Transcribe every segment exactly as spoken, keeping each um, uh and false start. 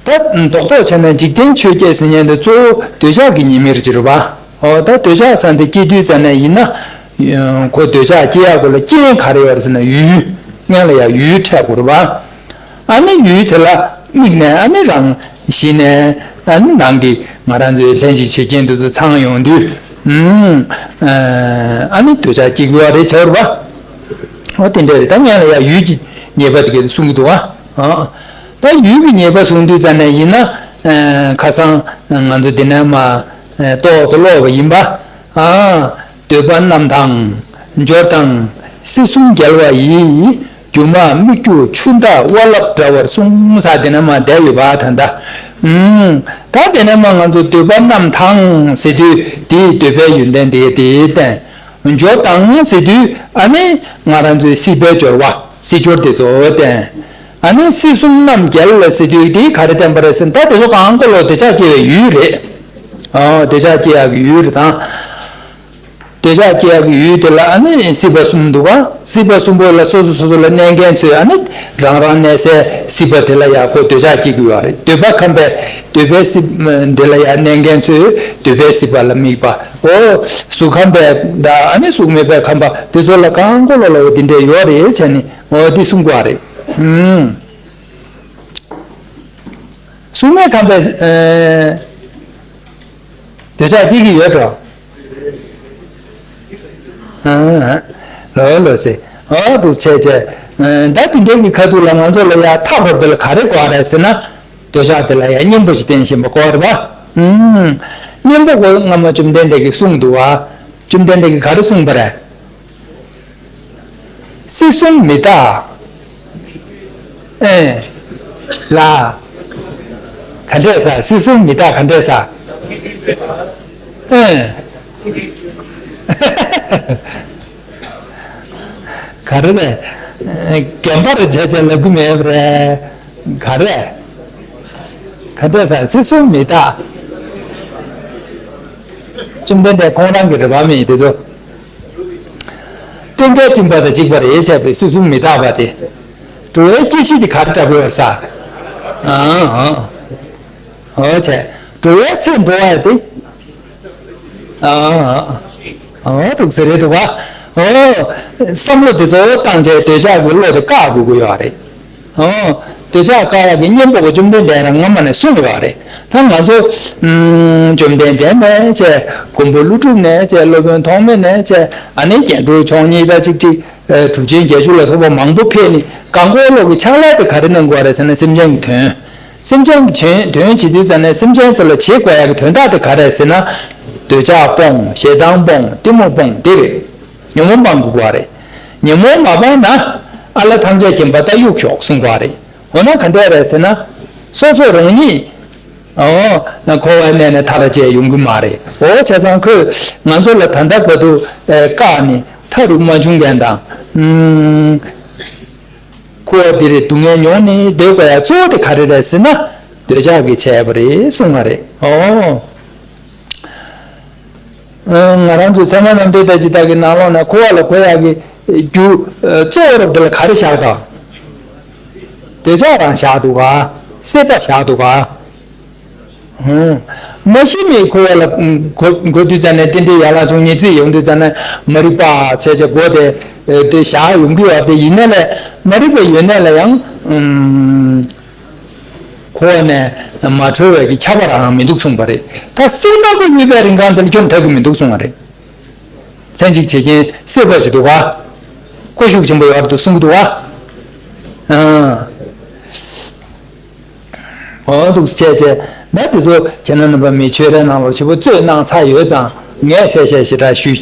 ད་རྡོག་རྡོག་བྱས་ན་འཇིག་རྟེན་ཆོས་བརྒྱད་ཟེར་མཁན་དེ་གཙོ་བོ་འདོད་ཆགས་ཀྱི་ཉེས་དམིགས་རེད་བ། འོ་ད་འདོད་ཆགས་ཟེར་དེ་སྐྱེ་དུས་ཙ་ནས་ཡིན་ན། ཁོ་འདོད་ཆགས་སྐྱེ་ཡག་གོ་ལ་རྐྱེན་ག་རེ་ཡོད་རེད་ཟེར་ན་ཡུལ། སྔོན་ལ་ཡང་ཡུལ་འཕྲད་དགོས་རེད་བ། ཨ་ནི་ཡུལ་དེ་ལ་དམིགས་ནས་ཨ་ནི་རང་གཞི་ནས་ཨ་ནི་ནང་གི་ང་རང་ཚོའི་ལྷན་ཅིག་བྱེད་རྐྱེན་དེ་ཚོ་ཚང་ཡོང་དུས། ཨ་ནི་འདོད་ཆགས་སྐྱེ་དགོས་པ་རེད་བྱ་བ་རེད་བ། འོ་དེ་འདྲ་རེད། ད་སྔོན་ལ་ཡང་ཡུལ་གྱི་ཉེས་པ་དེ་ག་དེ་གསུང་གི་འདུག་བ། ད་ཡུལ་གྱི་ཉེས་པ་བཟུང་དུས་ཙ་ནས་ཡིན་ན། ཁ་སང་ང་ཚོ་འདི་ནས་མ་ཏོག་ཙམ་ཀློག་པ་ཡིན་པ། འདོད་པ་རྣམས་དང་། འབྱོར་དང་། སྲིད་གསུམ་རྒྱལ་བ་ཡི། སྒྱུ་མ་སྨིག་རྒྱུ་ཆུ་ཟླ་དབའ་རླབས་འདྲ་བར་གསུངས་ས་དེ་ནས་མ་བསྡད་ཡོད་པ་ད་ལྟ། ད་དེ་ནས་མ་ང་ཚོ་འདོད་པ་རྣམས་དང་ཟེར་དུས་དེའི་འདོད་པའི་ཡོན་ཏན་དེ་དེའི་བསྟན། འབྱོར་དང་ཟེར་དུས་ཨ་ནི་ང་རང་ཚོའི་སྲིད་པའི་འབྱོར་བ་སྲིད་འབྱོར་དེ་ཚོ་བསྟན། ཨ་ནི་སྲིད་གསུམ་རྣམས་རྒྱལ་ཟེར་དུས་དེ་ག་རེ་བསྟན་པ་རེད་ཟེར་ན། ད་དེ་ཚོ་གང་ག་ལོ་འདོད་ཆགས་སྐྱེ་བའི་ཡུལ་རེད། ཨོ་འདོད་ཆགས་སྐྱེ་ཡག་གི་ཡུལ་རེད་དང་། འདོད་ཆགས་སྐྱེ་ཡག་གི་ཡུལ་དེ་ལ་ཨ་ནི་སྲིད་པ་གསུམ་འདུག་ག་སྲིད་པ་གསུམ་པོ་ལ་སོ་སོ་སོ་སོ་ལ་གནས་མཁན་ཚོས་ཨ་ནི་རང་རང་གནས་སའི་སྲིད་པ་དེ་ལ་ཡག་པོ་འདོད་ཆགས་སྐྱེ་གི་ཡོད་རེད། འདོད་པ་ཁམས་པའི་འདོད་པའི་སྲིད་དེ་ལ་ཡག་གནས་མཁན་ཚོས་འདོད་པའི་སྲིད་པ་ལ་དམིགས་པ། ཨོ་གཟུགས་ཁམས་པའི་ད་ཨ་ནི་གཟུགས་མེད་པའི་ཁམས་པ་དེ་ཚོ་ལ་གང་ག་ལོ་ལ་འོ་དེ་འདྲས་ཡོད་རེད་བྱས་ནས་འོ་དེ་གསུང་དགོས་རེད། ཨུམ། གཟུགས་མེད་ཁམས་པའི་འདོད་ཆགས་སྐྱེ་གི་ཡོད་འགྲོ། ལོ་ལོ་ཟེར། ཨོ་འདུག་བྱས་བྱས། ད་དེ་འདྲའི་གི་ཁ་ཐུག་ལ་ང་ཚོ་ལ་ཡ་ཐབས་རོབ་དེ་ལ་ག་རེ་དགོས་རེད་ཟེར་ན། འདོད་ཆགས་དེ་ལ་ཡ་གཉེན་པོ་ཞིག་བསྟེན་བཞིན་པ་དགོས་རེད་པ། གཉེན་པོ་གོ་སྔ་མ་བཅོམ་ལྡན་འདས་ཀྱིས་གསུངས་འདུག་བ། བཅོམ་ལྡན་འདས་ཀྱིས་ག་རེ་གསུངས་པ་རེད། སྲིད་གསུམ་མི་རྟག་ཨེ། ལ། ག་འདྲས་ས། སྲིད་གསུམ་མི་རྟག་ག་འདྲས་ས། ཨེ། ག་རེ་རེད། རྒན་པར་བྱས་བྱས་ལབ་གི་མེད་པ་རེད། ག་རེ། ག་འདྲས་ས། སྲིད་གསུམ་མི་རྟག་བཅོམ་ལྡན་འདས་ཁོང་རང་གི་རེད་པ་མི་དེ་ཚོ། སྟོན་ཀའི་སྤྲིན་པ་དང་གཅིག་པ་རེད་བྱས་པའི་སྲིད་གསུམ་མི་རྟག་པ་དེ། འགྲོ་བའི་སྐྱེ་ཤི་དེ་ག་རེ་འདྲ་པོ་ཡོད་ས། ཨང་ཨང་། འོ་བྱས། འགྲོ་བའི་ཚེ་འགྲོ་བ་དེ། ཨང་ཨང་། འོ་འདུག་ཟེར་རེད་འདུག་བ། འོ། བསམ་བློ་དེ་ཚོ་བཏང་བྱས་འདོད་ཆགས་ཀྱི་བློ་དེ་བཀག་དགོས་ཀྱི་ཡོད་རེད། ཨོ། འདོད་ཆགས་བཀག་ཡག་གི་གཉེན་པོ་གོ་བཅོམ་ལྡན་འདས་རང་སྔ་མ་ནས་གསུངས་ཡོད་རེད། ད་ང་ཚོ། ཨུམ། བཅོམ་ལྡན་འདས་ནས་བྱས་མགོན་པོ་ཀླུ་སྒྲུབ་ནས་བྱས་སློབ་དཔོན་ཐོགས་མེད་ནས་བྱས་ཨ་ནི་རྒྱན་དྲུག་མཆོག་གཉིས་པ་གཅིག་གཅིག་ཨེ། གྲུབ་ཆེན་བརྒྱད་ཅུ་ལ་སོགས་པ་མང་པོ་ཕེབས་ནས་གང་གོ་བློ་གི་ཕྱག་ལས་དེ་ག་རེ་གནང་དགོས་རེད་ཟེར་ན་སེམས་ཅན་གྱི་དོན། སེམས་ཅན་གྱི་དོན་དོན་བྱེད་དུས་ཙམ་ནས་སེམས་ཅན་ཚོ་ལ་བྱེད་དགོས་ཡག་གི་དོན་དག་དེ་ག་རེད་ཟེར་ན། འདོད་ཆགས་སྤོང་། ཞེ་སྡང་སྤོང་། གཏི་མུག་སྤོང་དེ་རེད། ཉོན་མོངས་སྤང་དགོས་པ་རེད། ཉོན་མོངས་མ་སྤངས་ན། ཨ་ལ་ཐམས་ཅད་མཁྱེན་པ་ད་གཡུག་ཞོག་གསུང་གི་རེད། འོ་ན་ག་འདྲས་རེད་ཟེར་ན། སོ་སོ་རང་ཉིད། འོ། ན་འཁོར་བའི་གནས་ནས་ཐར་བྱས་ཡོང་གི་མ་རེད། འོ་བྱས་ཙང་ཁོས་ང་ཚོ་ལ་ད་ལྟ་བར་དུ་བཀག་ནས་མཐའ་རུ་མ་བྱུང་མཁན་དང་། འཁོར་བ་འདིར་སྡུག་བསྔལ་མྱོང་ནས་སྡོད་དགོས་ཡ་གཙོ་བོ་དེ་ག་རེ་རེད་ཟེར་ན། འདོད་ཆགས་ཀྱིས་བྱས་པ་རེད་གསུང་བ་རེད། འོ། ང་རང་ཚོའི་ཚད་མ་རྣམ་འགྲེལ་ལྟ་ཅི་ལྟ་གི་ནང་ལོགས་ན་འཁོར་བ་ལ་འགོད་ཡག་གི་རྒྱུ་གཙོ་བོ་རབ་འདི་ལ་ག་རེ་བཞག་དང་། འདོད་ཆགས་རང་བཞག་འདུག་ག་སྲེད་པ་བཞག་འདུག་ག་མ་གཞི་ནས་འཁོར་བ་ལ་འགོད་འགོད་དུས་ཙམ་ནས་རྟེན་འབྲེལ་ཡན་ལག་བཅུ་གཉིས་བརྩིས་ཡོང་དུས་ཙམ་ནས་མ་རིག་པ་ཚད་ཅེས་འགོད་དེ་དེ་བཞག་ཡོང་གི་ཡོད་དེ་ཡིན་ན་ལས་མ་རིག་པ་ཡོད་ན་ལ་ཡང་། འཁོར་བ་ནས་མ་གྲོལ་བའི་གི་ཁྱབ་པ་རང་མི་འདུག་གསུངས་པ་རེད། ད་སྲེད་མ་གོ་ཡོད་པའི་རིང་གང་དེ་ལ་ཁྱོན་ཐབས་ཀྱི་མི་འདུག་གསུངས་པ་རེད། ལྷན་ཅིག་བྱེད་རྐྱེན་སྲེད་པ་ཞིག་འདུག་ག་ཁོ་ཤུགས་ཆེན་པོ་ཡོད་རེད་འདུག་གསུང་གི་འདུག་ག་ཨང་། འོ་འདུག་བྱས་བྱས་ན་དེ་ཚོ་ཁྱེད་རྣམ་པ་མི་ཆོས་རའི་ནང་ལ་ཞིབ་པོ་རྩོད་གནང་ཚར་ཡོད་ཙང་ངས་གསལ་བཤད་ཞེ་དྲག་ཞུ་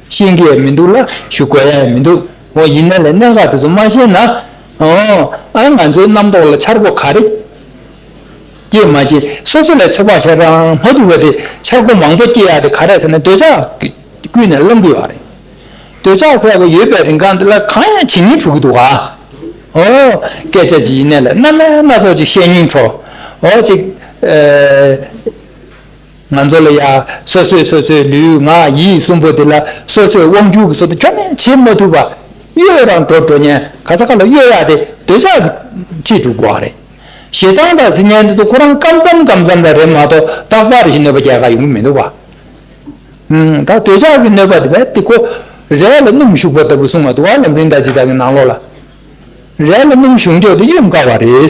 ཤེས་ཀྱི་ཡང་མི་འདུག་ལ་ཞུ་དགོས་ཡ་ཡང་མི་འདུག་འོ་ཡིན་ན་ལས་གནད་འགག་དེ་ཚོ་མ་ཤེས་ན། ཨོ། ཨ་ང་ཚོའི་རྣམ་རྟོག་ལ་འཆར་སྒོ་ག་རེ་སྐྱེས་མ་སྐྱེས་སོ་སོ་ལ་ཚོད་དཔག་བྱེད་རང་མ་ཐུབ་པ་དེ་འཆར་སྒོ་མང་པོ་སྐྱེ་ཡ་དེ་ག་རེ་ཟེར་ན་འདོད་ཆགས་ཀྱིས་ཀུན་ནས་བསླང་གི་ཡོད་རེད། འདོད་ཆགས་ཟེར་བ་ཡོད་པའི་རིང་གང་འདི་ལ་གང་ཡང་བྱེད་སྙིང་བྲོ་གི་འདུག་ག་ཨོ། སྐད་ཆ་ཅིག་ཡིན་ནའི་ལ་རྣམ་པ་སྣ་ཚོགས་ཅིག་བཤད་སྙིང་བྲོ། ཨོ་ཅིག་ཨེ། ང་ཚོ་ལ་ཡ་སོ་སོས་སོ་སོའི་ལུས་ངག་ཡིད་གསུམ་པོ་དེ་ལ་སོ་སོས་དབང་སྒྱུར་གྱི་སྲོལ་དེ་ཁྱོན་ནས་བྱེད་མ་ཐུབ་པ། གཡོལ་རང་འགྲོ་འགྲོ་ཉན་ག་ས་ག་ལ་གཡོལ་ཡག་དེ་འདོད་ཆགས་ཀྱིས་ཁྲིད་འགྲོ་དགོས་པ་རེད། ཞེ་སྡང་དང་ཟེར་མཁན་དེ་ཚོ་ཁོ་རང་སྐབས་མཚམས་སྐབས་མཚམས་ལ་རེད་མ་གཏོགས་རྟག་པར་ཞིག་གནོད་པ་རྒྱག་ག་ཡོང་གི་མི་འདུག་བ། ཨུམ། ད་འདོད་ཆགས་ཀྱི་གནོད་པ་དེ་བས་དེ་ཁོ་རས་ལ་སྣུམ་ཞུགས་པ་ལྟ་བུ་གསུངས་པ་འདུག་བ། ལམ་རིམ་དང་ཇི་ལྟ་བུའི་ནང་ལོགས་ལ། རས་ལ་སྣུམ་ཞུགས་འཇོག་དེ་གཡོན་དཀའ་བ་རེད།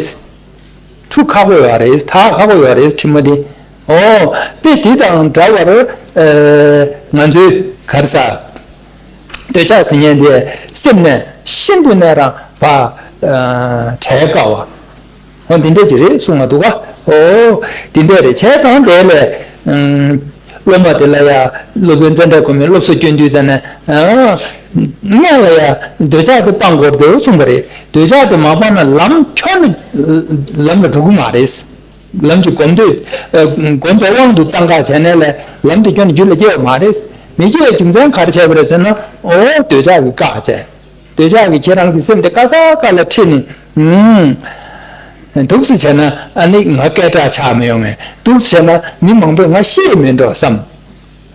འཁྲུ་ཁག་པོ་ཡོད་རེད། དག་ཁག་པོ་ཡོད་རེད། དྲི་མ་དེ། ཨོ། དཔེ་དེ་དང་འདྲ་བར། ཨ། ང་ཚོའི་ག་རེ་ཟ། འདོད་ཆགས་ཟེར་མཁན་དེ་སེམས་ནས་ཤིན་ཏུ་ནས་རང་བ། ཨ། བྲལ་དཀའ་བ། ཨོ། འདི་འདྲས་ཅིག་རེད་གསུངས་པ་འདུག་ག། ཨོ། འདི་འདྲས་རེད། བྱས་ཙང་དེ་ལས། ཨ། སློབ་མ་དེ་ལ་ཡ་སློབ་དཔོན་ཙནྡྲ་གོ་མིས་སློབ་གསོ་སྐྱོན་དུས་ཙ་ནས། ཨ། སྔོན་ལ་ཡ་འདོད་ཆགས་དེ་སྤང་དགོས་རེད་གསུངས་པ་རེད། འདོད་ཆགས་དེ་མ་སྤངས་ན་ལམ་ཁྱོན་ནས་ལམ་ལ་འགྲོ་གི་མ་རེད། ལམ་གྱི་གོམ་འདོད། ཨ། གོམ་པའི་དབང་དུ་བཏང་ག་བྱས་ནས་ལས་ལམ་དེ་ཁྱོན་ནས་རྒྱུད་ལ་སྐྱེ་བ་མ་རེད། མི་སྐྱེ་བའི་རྒྱུ་མཚན་ག་རེ་བྱས་པ་རེད་ཟེར་ན། ཨོ། འདོད་ཆགས་ཀྱིས་བཀག་བྱས། འདོད་ཆགས་ཀྱིས་ཁྱེད་རང་གི་སེམས་དེ་ཀ་ས་ཀ་ལ་ཁྲིད་ནས། ཨུམ། འདུག་སེ་བྱས་ན་ཨ་ནི་ང་སྐད་གྲགས་ཆགས་མི་ཡོང་ངས། འདུག་སེ་བྱས་ན་མི་མང་པོས་ང་ཤེས་མེད་འགྲོ་བསམ།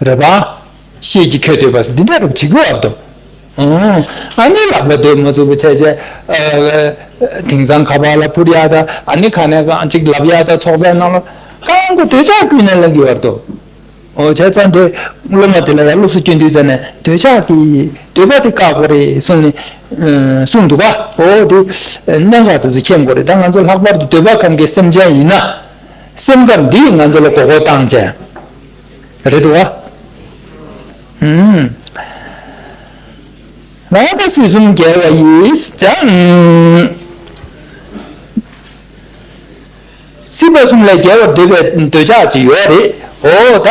རེད་པ། ཤེས་ཀྱི་ཁྱོད་འདོད་པ་ཟེར་འདི་འདྲ་རུ་བྱེད་ཀྱི་བར་དུ། ཨོ། ཨ་ནི་ལག་པ་སྡོད་མ་ཚུགས་པ་བྱས་བྱས། ཨ། དེང་སང་ཁ་པར་ལ་འཕུར་ཡག་དང་། ཨ་ནི་ག་ནས་གང་ཅིག་ལབ་ཡག་དང་། ཚོགས་པའི་ནང་ལ་གང་དགོས་འདོད་ཆགས་ཀུན་ནས་ལངས་ཀྱི་བར་དུ། ཨོ། བྱས་ཙང་དེ་སློབ་མ་དེ་ལ་ཡང་སློབ་གསོ་སྐྱོན་དུས་ཙ་ནས་འདོད་ཆགས་ཀྱི་འདོད་པ་དེ་བཀག་དགོས་རེད་གསུངས་ནས། ཨ། གསུངས་འདུག་ག། ཨོ། དེ་གནད་འགག་དེ་ཚོ་མཁྱེན་དགོས་རེད། ད་ང་ཚོ་ལྷག་པར་དུ་འདོད་པ་ཁམས་ཀྱི་སེམས་ཅན་ཡིན་ན། སེམས་ཁམས་འདིས་ང་ཚོ་ལ་མགོ་སྐོར་བཏང་བྱས། རེད་འདུག་ག། ཨུམ། རང་དང་སྲིད་གསུམ་རྒྱལ་བ་ཡིས་ཀྱང་། སྲིད་པ་གསུམ་ལས་རྒྱལ་བར་འདོད་པའི་འདོད་ཆགས་ཅིག་ཡོད་རེད། འོ་ད།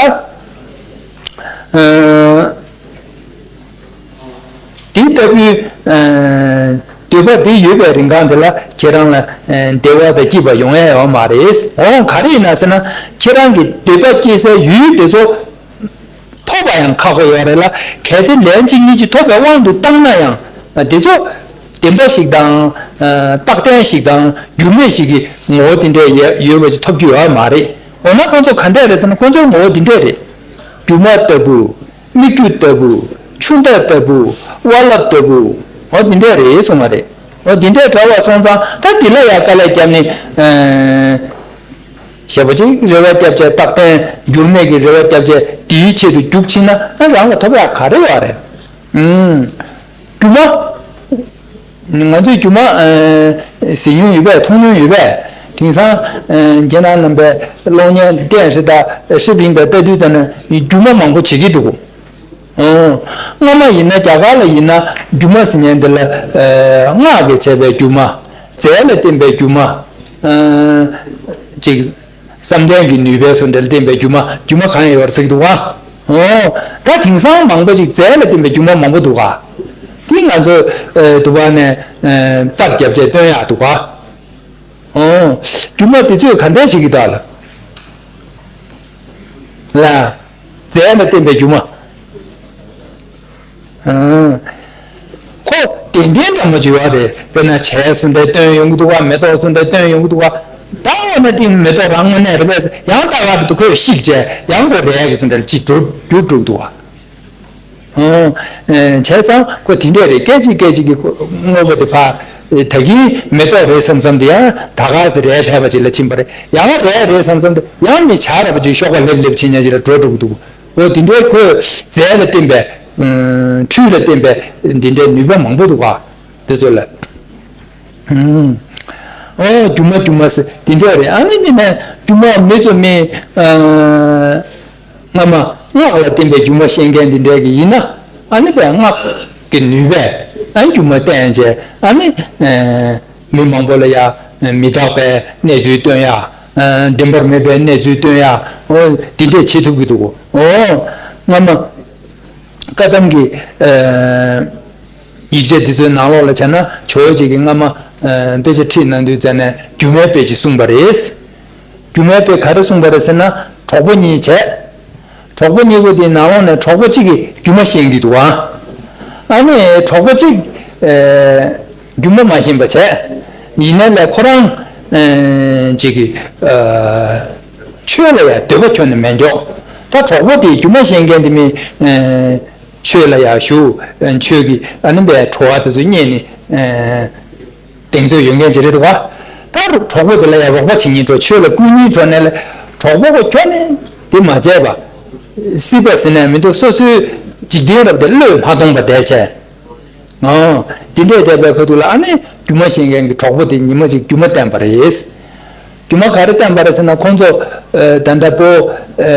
ཨ། དེ་ལྟ་བུའི། ཨ། འདོད་པ་དེ་ཡོད་པའི་རིང་གང་དེ་ལ་ཁྱེད་རང་ལ། ཨ། བདེ་བ་དང་སྐྱིད་པ་ཡོང་ཡ་ཡོད་མ་རེད། འོ་ག་རེ་ཡིན་ན་ཟེར་ན། ཁྱེད་རང་གི་འདོད་པ་སྐྱེ་སའི་ཡུལ་དེ་ཚོ་ཐོབ་པ་ཡང་ཁག་པོ་ཡོད་རེད་ལ། གལ་ཏེ་ལན་གཅིག་གཉིས་ཀྱིས་ཐོབ་པའི་དབང་དུ་བཏང་ན་ཡང་། ཨ། དེ་ཚོ་བདེན་པ་ཞིག་དང་། ཨ། རྟག་བརྟན་ཞིག་དང་འགྱུར་མེད་ཞིག་གི་ངོ་བོ་དེ་འདྲ་ཡོད་པ་ཅིག་ཐོབ་རྒྱུ་ཡོད་མ་རེད། འོ་ན་ཁོང་ཚོ་ག་འདྲས་རེད་ཟེར་ན། ཁོང་ཚོའི་ངོ་བོ་འདི་འདྲས་རེད། སྒྱུ་མ་ལྟ་བུ། སྨིག་རྒྱུ་ལྟ་བུ། ཆུ་ཟླ་ལྟ་བུ། དབའ་རླབས་ལྟ་བུ། འོ་འདི་འདྲས་རེད་གསུངས་པ་རེད། འོ་འདི་འདྲས་འདྲ་བ་སོང་ཙང་། ད་འདི་ལ་ཡ་དཀའ་ལས་བརྒྱབ་ནས། ཨ། ཞེ་པོ་ཅིག་རེ་བ་བརྒྱབ་བྱས། རྟག་བརྟན་འགྱུར་མེད་ཀྱི་རེ་བ་བརྒྱབ་བྱས། འདིའི་ཆེད་དུ་རྒྱུགས་ཕྱིན་ན། ཨ། རང་ལ་ཐོབ་ཡག་ག་རེ་ཡོད་རེད། ཨུམ། སྒྱུ་མ། ང་ཚོས་སྒྱུ་མ། ཨ། གཟིགས་མྱོང་ཡོད་པས། མཐོང་མྱོང་ཡོད་པས། དེང་སང་། ཨ། ཁྱེད་རང་རྣམ་པས་གློག་བརྙན་ལྟས་ཤིག་དང་། ཨ། ཧྲི་པིང་དང་ལྟ་དུས་ཙམ་ནས་སྒྱུ་མ་མང་པོ་བྱེད་ཀྱི་འདུག། ཨོ། སྔ་མ་ཡིན་ན། རྒྱ་གར་ལ་ཡིན་ན། སྒྱུ་མ་ཟེར་མཁན་འདི་ལ། ཨ། སྔགས་ཀྱིས་བྱས་པའི་སྒྱུ་མ། རྫས་ལ་བརྟེན་པའི་སྒྱུ་མ། ཨ། ཅིག་བསམ་གཏན་གྱི་ནུས་པའི་བཟོ་འདྲ་ལ་བརྟེན་པའི་སྒྱུ་མ། སྒྱུ་མ་གང་ཡང་ཡོད་རེད་ཟེར་གྱི་འདུག་ག། ཨོ། ད་དེང་སང་མང་པོ་ཅིག་རྫས་ལ་བརྟེན་པའི་སྒྱུ་མ་མང་པོ་འདུག་ག། དེ་ང་ཚོས། ཨ། དུ་བ་ནས། ཨ། རྟགས་བརྒྱབ་བྱས་སྟོན་ཡག་འདུག་ག། ཨོ། སྒྱུ་མ་དེ་ཚོས་ག་འདྲས་བྱེད་ཀྱི་འདུག་ལ། ལ། རྫས་ལ་བརྟེན་པའི་སྒྱུ་མ། ཨང་། ཁོ་བདེན་བདེན་འདྲ་མོ་ཅིག་ཡོད་རེད། དཔེར་ན་བྱའི་བཟོ་འདྲ་སྟོན་ཡོང་གི་འདུག་ག། མེ་ཏོག་བཟོ་འདྲ་སྟོན་ཡོང་གི་འདུག་ག། ད་འོ་ན་དེ་མེ་ཏོག་རང་དངོས་གནས་རེད་པས། ཡང་ལྟ་ག་རེད་འདུག། ཁོས་བཤིག་བྱས་ཡང་ཁོ་རས་ཀྱི་བཟོ་འདྲ་ཅིག་འགྱུར་འགྱུར་འགྲོ་གི་འདུག་ག། ཨང་། ཨེ། བྱས་ཙང་ཁོ་དེ་འདྲས་རེད། སྐད་ཅིག་སྐད་ཅིག་གི་དངོས་པོ་དེ་ཕར། ད་གིན་མེ་ཏོག་རེད་བསམ་བསམ་དེ་ཡང་ད་ག་ཟེ་རས་ཕལ་པ་ཅིག་ལ་ཕྱིན་པ་རེད། ཡང་རས་རེད་བསམ་བསམ་དེ་ཡང་མི་བྱ་ར་པ་ཅིག་གཤོག་པ་ལེབ་ལེབ་བྱེད་ཉན་ཅིག་ལ་འགྲོ་འགྲོ་གི་འདུག། འོ་དེ་འདྲའི་ཁོས་རྫས་ལ་བརྟེན་པའི། ཨ། འཕྲུལ་ལ་བརྟེན་པའི་འདི་འདྲའི་ནུས་པ་མང་པོ་འདུག་ག། དེ་ཚོ་ལ། ཨ། འོ་སྒྱུ་མ་སྒྱུ་མ་ཟེར་འདི་འདྲ་རེད། ཨ་ནི་འདི་ནས་སྒྱུ་མ་མི་ཚོ་མི། ཨ། སྔ་མ་སྔགས་ལ་བརྟེན་པའི་སྒྱུ་མ་ཤེས་མཁན་འདི་འདྲ་གི་ཡིན་ན། ཨ་ནི་བས་སྔགས་ཀྱི་ནུས་པས། ཨ། སྒྱུ་མ་བསྟན་བྱས། ཨ་ནི། ཨ། མི་མང་པོ་ལ་ཡ་མི་རྟག་པའི་གནས་ཚུལ་སྟོན་ཡ། ཨ། བདེན་པར་མེད་པའི་གནས་ཚུལ་སྟོན་ཡ། འོ་འདི་འདྲས་བྱེད་ཐུབ་ཀྱི་འདུག། འོ་སྔ་མ་བཀའ་གདམས་ཀྱི། ཨ། ཡིག་ཆ་འདི་ཚོའི་ནང་ལོགས་ལ་བྱས་ན། ཇོ་བོ་རྗེ་གིས་སྔ་མ། ཨ། དཔེ་ཆ་ཁྲིད་གནང་དུས་ཙམ་ནས་སྒྱུ་མའི་དཔེ་ཅིག་གསུངས་པ་རེད། སྒྱུ་མའི་དཔེ་ག་རེ་གསུངས་པ་རེད་ཟེར་ན། གྲོགས་པོ་གཉིས་བྱས། གྲོགས་པོ་གཉིས་པོ་དེའི་ནང་ལོགས་ནས་གྲོགས་པོ་གཅིག་གིས་སྒྱུ་མ་ཤེས་ཀྱི་འདུག་ཨ། ཨ་ནི་གྲོགས་པོ་གཅིག། ཨེ། སྒྱུ་མ་མ་ཤེས་པ་བྱས། ཡིན་ནའི་ལས་ཁོ་རང་། ཨེ། ཅིག་གིས། ཨ། ཆོས་ལ་ཡང་འདོད་པ་ཁྱོན་ནས་མེད་འཇོག། ད་གྲོགས་པོ་དེ་སྒྱུ་མ་ཤེས་མཁན་དེ་མི། ཨེ། ཆོས་ལ་ཡང་ཞུགས། ཨེ། ཆོས་ཀྱི་ཨ་ནི་བའི་གྲོགས་པོ་དེ་ཚོ་རྙེད་ནས། ཨེ། གདེང་ཚོད་ཡོད་མཁན་ཅིག་རེད་འདུག་ག། ད་གྲོགས་པོ་དེ་ལ་ཡང་རོགས་པ་བྱེད་སྙིང་འདོད། ཆོས་ལ་བསྐུལ་སྙིང་འདོད་ནས་ལ། གྲོགས་པོ་ཁོ་ཁྱོན་ནས་དེ་མ་བྱས་པ། སྲིད་པ་ཟེར་ནས་མི་འདུག་སོ་སོའི་འཇིག་རྟེན་རབ་དེ་བློས་མ་ཐོངས་པ་བསྡད་བྱས། ཨོ། དེ་འདྲས་བསྡད་པའི་ཁ་ཐུག་ལ་ཨ་ནི་སྒྱུ་མ་ཤེས་མཁན་གྱི་གྲོགས་པོ་དེ་ཉི་མ་ཅིག་སྒྱུ་མ་བསྟན་པ་རེད། སྒྱུ་མ་ག་རེ་བསྟན་པ་རེད་ཟེར་ན། ཁོང་ཚོ་ཨ་ད་ལྟ་བོ་ཨ་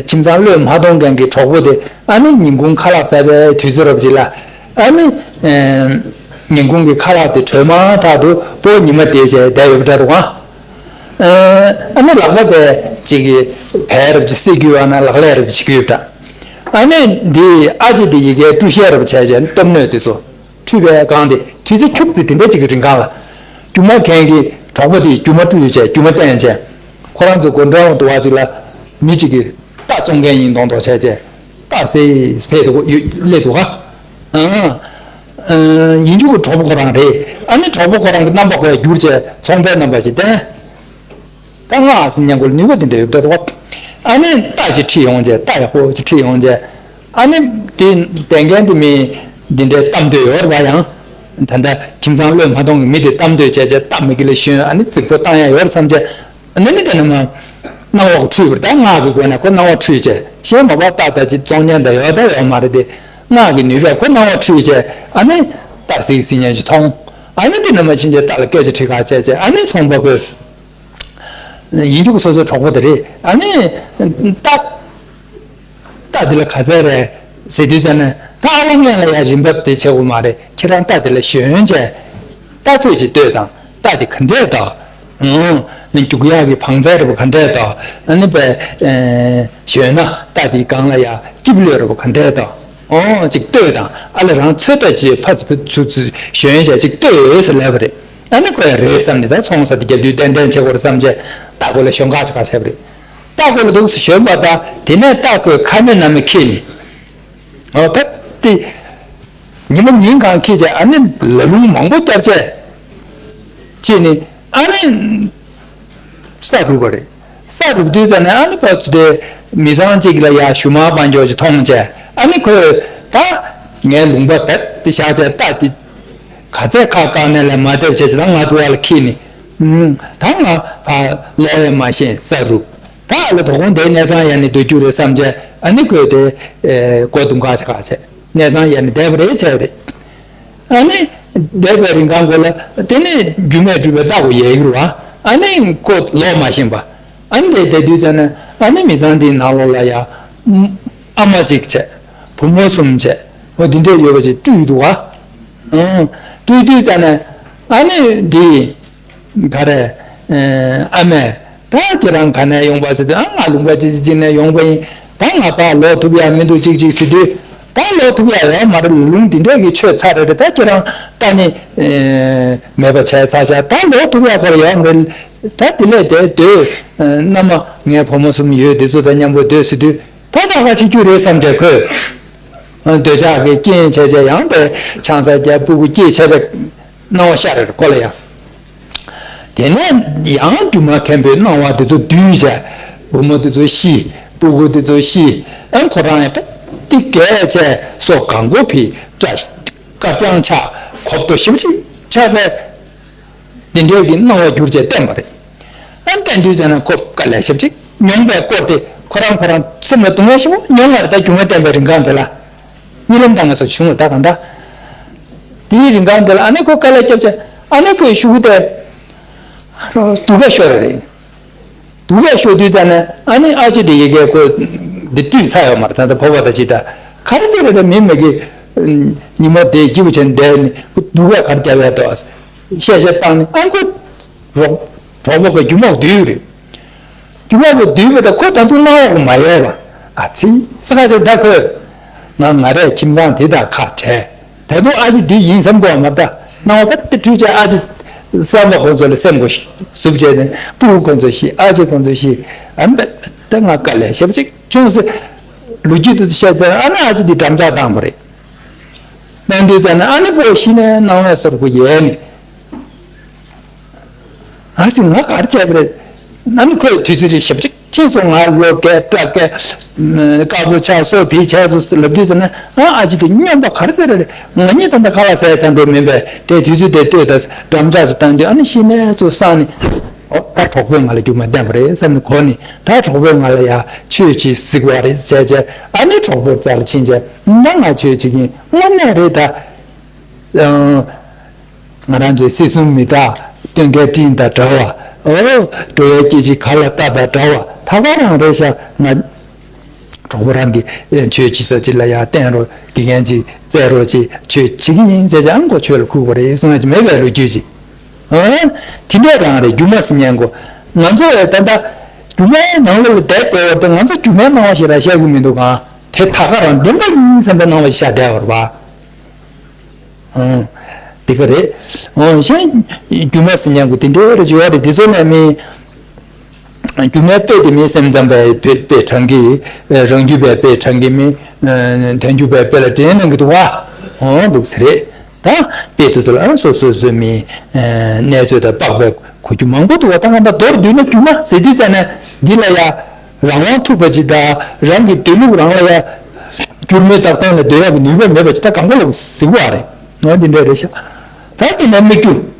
ཁྱིམ་ཚང་བློས་མ་ཐོངས་མཁན་གྱི་གྲོགས་པོ་དེ་ཨ་ནི་ཉིན་གུང་ཁ་ལག་ཟ་བའི་དུས་ཚོད་རབ་ཅིག་ལ། ཨ་ནི་ཨ་ཉིན་གུང་གི་ཁ་ལག་དེ་གྲོལ་མ་ཐག་ཏུ་བོ་ཉི་མ་བསྡད་བྱས་བསྡད་ཡོད་པ་འདྲ་འདུག་ཨང་། ཨ་ནི་ལག་པ་དེ་ཅིག་གིས་བལ་རབ་ཅིག་བསད་རྒྱུ་ཡོད་ན་ལག་ལས་རབ་ཅིག་བྱེད་ཀྱི་ཡོད་པ་འདྲ། ཨ་ནི་འདི་ཨ་ཅེ་དེ་ཡི་གེ་བཀྲུ་བཤལ་རབ་བྱས་བྱས་སྟོབས་སྣོད་དེ་ཚོ་འཁྲུད་པའི་སྒང་དེ་དུས་ཚོད་འཁྱུག་ཙི་དེ་འདྲ་ཅིག་གི་རིང་གང་ལ། སྒྱུ་མ་མཁན་གྱི་གྲོགས་པོ་དེས་སྒྱུ་མ་བཀྲུས་བྱས་སྒྱུ་མ་བསྟན་བྱས། ཁོ་རང་ཚོ་སྒོ་འགྲམ་དུ་བ་ཅིག་ལ་མི་ཅིག་གིས་རྟ་བཙོང་མཁན་ཡིན་མདོག་མདོག་བྱས་བྱས་རྟ་བཟས་ཕེབས་འདུག་ཡོད་སླེབས་འདུག་ག་ཨ། ཡིན་རྒྱུ་གི་གྲོགས་པོ་ཁོ་རང་རེད། ཨ་ནི་གྲོགས་པོ་ཁོ་རང་གི་རྣམ་པ་ཁོ་ཡ་བསྒྱུར་བྱས་ཚོང་པའི་རྣམ་པ་ཞིག་བསྟན། ད་སྔགས་ཟེར་ཉན་གོ་ལ་ནུས་པ་དེ་འདྲ་ཡོད་པ་འདྲ་འདུག་ཨ་ནི་རྟ་ཅིག་ཁྲིད་ཡོང་བྱས་རྟ་ཡག་པོ་ཅིག་ཁྲིད་ཡོང་བྱས། ཨ་ནི་དེ་བསྟན་མཁན་དེ་མི་འདི་འདྲའི་གཏམ་འདོད་ཡོད་རེད་པ། ཡང་ད་ལྟ་ཁྱིམ་ཚང་བློས་མ་ཐོངས་ཀྱི་མི་དེ་གཏམ་འདོད་བྱས་བྱས་རྟ་མི་དགེ་ལ་ཞོན། ཨ་ནི་རྫིག་པོ་བཏང་ཡ་ཡོད་རེད་བསམ་བྱས། ཨ་ནི་དེ་ནི་མ་སྣང་བ་འཁྲུལ་བར་ད་སྔགས་ཀྱི་སྒོ་ནས་ཁོ་སྣང་བ་འཁྲུལ་བྱས་གཞན་མ་པ་རྟ་ད་ཅིག་བཙོང་མཁན་ད་ཡོད་ད་ཡོད་མ་རེད་དེ། སྔགས་ཀྱི་ནུས་པས་ཁོ་སྣང་བ་འཁྲུལ་བྱས་ཨ་ནི་རྟ་གཟིགས་གཟིགས་མཁན་ཞིག་མཐོང་། ཨ་ནི་དེ་ནི་མ་ཕྱིན་ཆད་རྟ་ལ་སྐད་ཆ་དྲིས་ཁ་བྱས་བྱས་ཨ་ནི་ཚོང་པ་ཁོས། ཡིན་རྒྱུ་གི་སོ་སོའི་གྲོགས་པོ་དེ་རེད། ཨ་ནི། རྟ། རྟ་འདི་ལ་ག་ཚད་རེད་ཟེར་དུས་ཙ་ནས་ད་ཨ་ལ་ངན་ལ་ཡ་རིན་འབབ་དེ་བྱེད་དགོས་མ་རེད། ཁྱེད་རང་རྟ་འདི་ལ་ཞོན་བྱས། རྟ་ཚོད་ཅིག་ལྟོས་དང་། རྟ་འདི་ག་འདྲས་དང་། ཨང་། རྒྱུག་ཡག་གི་བང་རྩལ་རེད་པ་ག་འདྲས་དང་། ཨ་ནི་པས། ཞོན་ན་རྟ་འདི་སྒང་ལ་ཡ་སྐྱིབས་ལོས་རེད་པ་ག་འདྲས་དང་། ཨོ་ཅིག་ལྟོས་དང་། ཨ་ལ་རང་ཚོད་ལྟ་ཅིག་ཕ་ཚུ་ཚུ་ཚུ་ཞོན་བྱས་ཅིག་ལྟོས་ཟེར་ལབ་པ་རེད། ཨ་ནི་ཁོ་ཡ་རེད་བསམ་ནས་ད་ཚོང་ས་དེ་རྒྱབ་དུས་ཏན་ཏན་བྱེད་དགོས་རེད་བསམ་བྱས་རྟ་ཁོ་ལ་ཞོན་ཁ་ཆེ་ཁ་བྱས་པ་རེད། རྟ་ཁོ་ལ་འདུག་སེ་ཞོན་པ་དང་དེ་ནས་རྟ་ཁོས་ཁ་ནས་ནམ་མི་ཁྱེར་ནས། ཨོ་ད་དེ། ཉི་མ་ཉིན་གང་ཁྱེར་བྱས་ཨ་ནི་ལ་ལུང་མང་པོ་བརྒྱབ་བྱས། ཁྱེར་ནས་ཨ་ནི། ས་རུབ་པ་རེད། ས་རུབ་དུས་ཙ་ནས་ཨ་ནི་ཕར་ཚུར་དེ་མི་ཚང་གཅིག་ལ་ཡ་ཞུ་མར་སྤང་ཀྱོག་ཅིག་མཐོང་བྱས་ཨ་ནི་ཁོས་ད་ངའི་ལུང་པ་བེད་དེ་བཞག་བྱས་རྟ་དེ་ག་ཚད་ཁ་བཀག་ནས་ལ་མ་སྡེབ་བྱས་ཅི་ད་ང་དུ་བ་ལ་ཁྱེར་ནས་ད་ང་ཕར་ལོག་ཡ་མ་ཤེས་ས་རུབ་ད་ཨ་ལ་དོ་དགོང་དེ་གནས་ཚང་ཡ་ནས་སྡོད་རྒྱུ་རེད་བསམ་བྱས་ཨ་ནི་ཁོས་དེ་སྒོ་རྡུང་ཁ་ཅིག་ཁ་བྱས་གནས་ཚང་ཡ་ནས་བསྡད་པ་རེད་བྱས་པ་རེད། ཨ་ནི། འདས་པའི་རིང་གང་གོ་ལ་དེ་ནི་རྒྱུ་མས་གྲུབ་པའི་རྟ་གོ་ཡལ་གྱི་རུ་བ། ཨ་ནི་ཁོ་ལོག་མ་ཤེས་པ། ཨ་ནི་དེ་དེ་དུས་ཙ་ན་ཨ་ནི་མི་ཚང་དེའི་ནང་ལོགས་ལ་ཡ། ཨ་མ་གཅིག་བྱས། བུ་མོ་གསུམ་བྱས། འོ་འདི་འདྲས་ཡོད་པ་ཅིག་སྤྲུལ་འདུག་བ། ཨང་། སྤྲུལ་དུས་ཙ་ན་ཨ་ནི་འདི། ག་རེ། ཨ་མས། ད་ཁྱེད་རང་ག་ནས་ཡོང་པ་ཟེར་དུས་ཨ་ང་ལུང་པ་ཅི་ཅི་ཅི་ནས་ཡོང་པ་ཡིན། ད་ང་ཕར་ལོག་ཐུབ་ཡ་མི་འདུག་ཅིག་ཅིག་ཟེར་དུས། ད་ལོག་ཐུབ་ཡ་ཡོད་མ་རེད། ལུང་འདི་འདྲས་ཀྱི་ཆོད་ཚར་རེད། ད་ཁྱེད་རང་ད་ནི་མེད་པ་བྱས་ཚར་བྱ་ད་ལོག་ཐུབ་ཡ་ཁོ་ར་ཡོད་མ་རེད། ད་དེ་ལས་དེ་སྡོད། མནའ་མ་ངའི་བུ་མོ་གསུམ་ཡོད་དེ་ཚོ་དང་མཉམ་པོ་སྡོད་ཟེར་དུས་ད་ད་ག་བྱེད་རྒྱུ་རེད་བསམ་བྱས་ཁོས། འདོད་ཆགས་ཀྱི་རྐྱེན་བྱས་བྱས་ཡང་དེ་ཆང་ས་རྒྱབ་སྤུ་གུ་སྐྱེས་བྱས་པའི། སྣང་བ་ཤར་རེར་ཁོ་ལ་ཡང་། དེ་ནས་ཡང་སྒྱུ་མ་མཁན་པོའི་སྣང་བ་དེ་ཚོ་བསྡུས་བྱས། བུ་མོ་དེ་ཚོ་ཤི། སྤུ་གུ་དེ་ཚོ་ཤི། ཨ་ཁོ་རང་ཡང་ཏི་གས་བྱས་སོ་གང་གོ་ཕི་སྐྲ་དཀར་རྐྱང་ཆགས་གོབ་ཏོ་ཞེ་པོ་ཅིག་ཆགས་པས། འདི་འདྲའི་གི་སྣང་བ་བསྒྱུར་བྱས་བསྟན་པ་རེད། ཨ་བསྟན་དུས་ཙམ་ན་ཁོ་དཀའ་ལས་ཞེ་པོ་ཅིག་མྱོང་པའི་སྐོར་དེ་ཁོ་རང་ཁོ་རང་སེམས་ལ་སྡུག་བསྔལ་ཞེ་པོ་མྱོང་བ་རེད། ད་སྒྱུ་མ་བསྟན་པའི་རིང་གང་དེ་ལ། གཉིད་ལམ་དང་ངེས་སོ་བྱུང་བ་ད་གང་ལྟར། དེའི་རིང་གང་དེ་ལ་ཨ་ནེ་ཁོ་དཀའ་ལས་བརྒྱབ་བྱས་ཨ་ནེ་ཁོའི་ཤུགས་དེ། སྡུག་ག་ཤོར་རེད། སྡུག་ག་ཤོར་དུས་ཙམ་ནས་ཨ་ནེ་ཨ་ཅེ་དེ་ཡི་གེ་ཁོ་འདི་བཀྲུས་ཚར་ཡོད་མ་རེད། ད་ལྟ་ཕོ་བ་ད་ཅི་ད་ག་རེ་ཟེར་རེད། ད་མི་མི་གི་ཉི་མ་དེ་སྐྱིད་པོ་བྱས་ནས་བསྡད་ནས་སྡུག་ག་ག་རེ་བརྒྱབ་ཡ་ད་བཤད་བཤད་བཏང་ནས་ཨ་ཁོ་རོགས་གྲོགས་པོ་གི་རྒྱུ་མོག་བསྡུས་རེད། རྒྱུ་མ་བུ་བསྡུས་པ་དང་ཁོ་ད་དུང་སྣང་བ་མ་ཡལ་བ། ཨ་ཙི། ས་ཁ་ཚོ་ད་ཁོས། ང་ང་རས་ཁྱིམ་ཚང་དེ་དང་ཁ་བྲལ། ད་དུང་ཨ་ཅེ་འདི་ཡིན་བསམ་གོ་མ་ད། སྣང་བ་དེ་འཁྲུལ་བྱས་ཨ་ཅེ། བསམ་པ་ཁོ་ཚོ་ལ་སེམས་ཁོ་ཟུབ་བྱས་ནས་སྤུ་གུ་ཁོ་ཚོ་ཤི་ཨ་ཅེ་ཁོ་ཚོ་ཤི། ཨ་མ་ད་ང་དཀའ་ལས་ཞེ་པོ་ཅིག་བྱུང་ཟེར། ལོ་རྒྱུས་དེ་ཚོ་བཤད་ཚར་ཨ་ནི་ཨ་ཅེ་འདི་འགྲམ་ལྕག་བཏང་བ་རེད། གནང་དུས་ཙམ་ན་ཨ་ནི་པོ་ཤི་ནས་སྣང་བ་སོར་གོ་ཡལ་ནས། ཨ་ཙི་ང་ག་རེ་བྱས་པ་རེད། ཨ་ནི་ཁོས་དུས་ཚོད་ཅིག་ཞེ་པོ་ཅིག་ ཁྱེད་ཚོ་ང་ལོ་རྒས་སྐྲ་རྒས། དཀར་པོ་ཆགས་སོ་བི་ཆགས་སོ་ལབ་དུས་ཙམ་ན། ཨ་ཨ་ཅེ་དེ་སྨྱོན་པ་ག་རེ་ཟེར་རེད། ང་གཉིས་ད་ལྟ་ཁ་ལག་ཟས་ཚར་འགྲོ་མིན་པས། དེ་དུས་ཚོད་དེ་ལྟོས་དང་འགྲམ་ལྕག་ཏུ་བཏང་དུས། ཨ་ནི་ཤི་ནས་ཚོ་སང་ནི། ཨོ་ད་གྲོགས་པོས་ང་ལ་རྒྱུ་མ་བསྟན་པ་རེད་བསམ་ནས་གོ་ནི། ད་གྲོགས་པོས་ང་ལ་ཡ་ཆོས་ཅིག་གཟིགས་པ་རེད་ཟེར་བྱས། ཨ་ནི་གྲོགས་པོ་རྩ་ལ་ཕྱིན་བྱས་ད་ང་ཆོས་ཅིག་ཡིན་དངོས་གནས་རེད་ད། ང་རང་ཚོའི་སྲིད་གསུམ་མི་རྟག་སྟོན་ཀའི་སྤྲིན་དང་འདྲ་བ། ཨོ། འགྲོ་བའི་སྐྱེ་འཆི་ག་ལ་ལྟ་དང་འདྲ་བ། ད་ག་རང་རེད་ཤག་ང་གྲོགས་པོ་རང་གིས་ཆོས་བྱེད་ས་ཅིག་ལ་ཡར་བསྟན་རོགས། དགེ་རྒན་ཅིག་བཙལ་རོགས་ཅིག་ཆོས་བྱེད་ཀྱི་ཡིན་ཟེར་ཀྱང་ཁོ་ཆོས་ལ་ཁུག་པ་རེད་གསུང་ཡ་ཅིག་མེད་པའི་ལོ་རྒྱུས་ཅིག་ཨོ། དེ་འདྲ་རང་རེད། སྒྱུ་མ་ཟེར་མཁན་ཁོ། ང་ཚོ་ཡང་ད་ལྟ་སྒྱུ་མའི་ནང་ལོགས་ལ་བསྡད་བསྡད་པ་དེ་ང་ཚོ་སྒྱུ་མའི་སྣང་བ་ཞིག་རང་ཤར་གྱི་མི་འདུག་ག་དེ་ད་ག་རང་བདེན་པ་ཡིན་བསམ་པའི་སྣང་བ་ཞིག་ཤར་བསྡད་པ་རེད་པ། ཨང་། འདི་ག་རེད། ཨང་། གཞན་སྒྱུ་མ་ཟེར་མཁན་ཁོ་དེ་འདྲའི་རེ་བྱེད་པ་རེད། དེ་ཚོ་ནས་མི། སྒྱུ་མའི་དཔེ་དེ་མི་སེམས་ཙམ་པའི་དཔེ་དཔེ་དྲངས་ཀྱི། རང་རྒྱུད་པའི་དཔེ་དྲངས་ཀྱི་མི། ཐལ་འགྱུར་བའི་དཔེ་ལ་དྲན་གནང་གི་འདུག་པ། ཨང་། འདུག་ཟེར་རེད། ད་དཔེ་དེ་ཚོ་ལ་སོ་སོ་སོའི་མི་གནས་ཚུལ་དང་དཔག་པའི་གོ་རྒྱུ་མང་པོ་འདུག་པ། ད་གང་ལྟར་མདོར་བསྡུས་ན་སྒྱུ་མ་ཟེར་དུས་ཙམ་ནས་འདི་ལ་ཡ། རང་དབང་ཐུབ་པ་ཅིག་དང་། རང་གི་སྡོད་ལུགས་རང་ལ་ཡ། འགྱུར་མེད་རྟག་སྟོང་ལ་སྡོད་ཡག་གི་ནུས་པ་མེད་པ་ཅིག་ད་གང་ག་ལ་གཟིགས་པ་རེད། ང་འདི་འདྲ་རེད་ཤག་ད་འདི་ནས་སྨིག་རྒྱུ།